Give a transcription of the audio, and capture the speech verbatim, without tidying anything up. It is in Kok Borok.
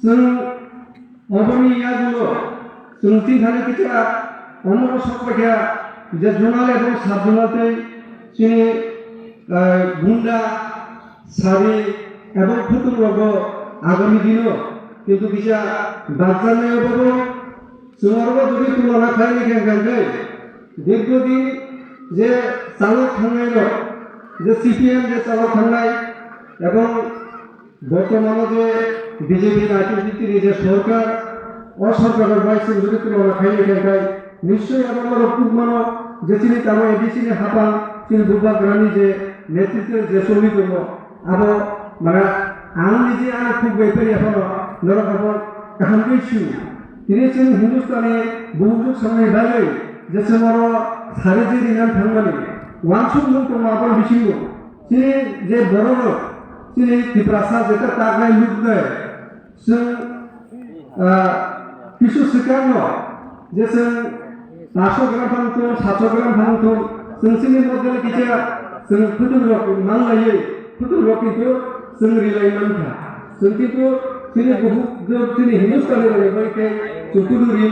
Chwng oboni yagulo chwng chini thani kisa omoro sok paikha je zonal ebong sub zonal tei chini, eh, gunda, sari ebong phutung rogo agami dino kintu kisa bakjaknai obo chwng oro jodi tulona khlaini khe hwnkhe dirgho din je chalok thangnai rok je C P M je chalok thangnai ebong Bortomano je B J P ni aitini tini je sorkar, o sorkar rok bai chwng jodi tulona khaini khe khai, nischoi abo norok tubmano je chini tamo A D C ni hapang, chini bubagrani je netritwo je choli tongo, abo mane ang nije ani khuk bai phani aphano norok abo kaham khe sio. Tini chwng Hindustani buhukjwk samani bagwi je chwng oro sari je rinani thangmani, wansukmung tongo aboni bisingo. Chini je bororok, chini Tiprasa jeta taknai luknai, chwng, ah, kisu swkangno je chwng paanch sho gram phang thung, saat sho gram phang thung, chwng chini model kisa chwng phutung rok manlaiwi, phutung rok kintu chwng rilai mankha. Chwng kintu chini buhuk, chini Hindustani rokni bai khe chwng phutung ri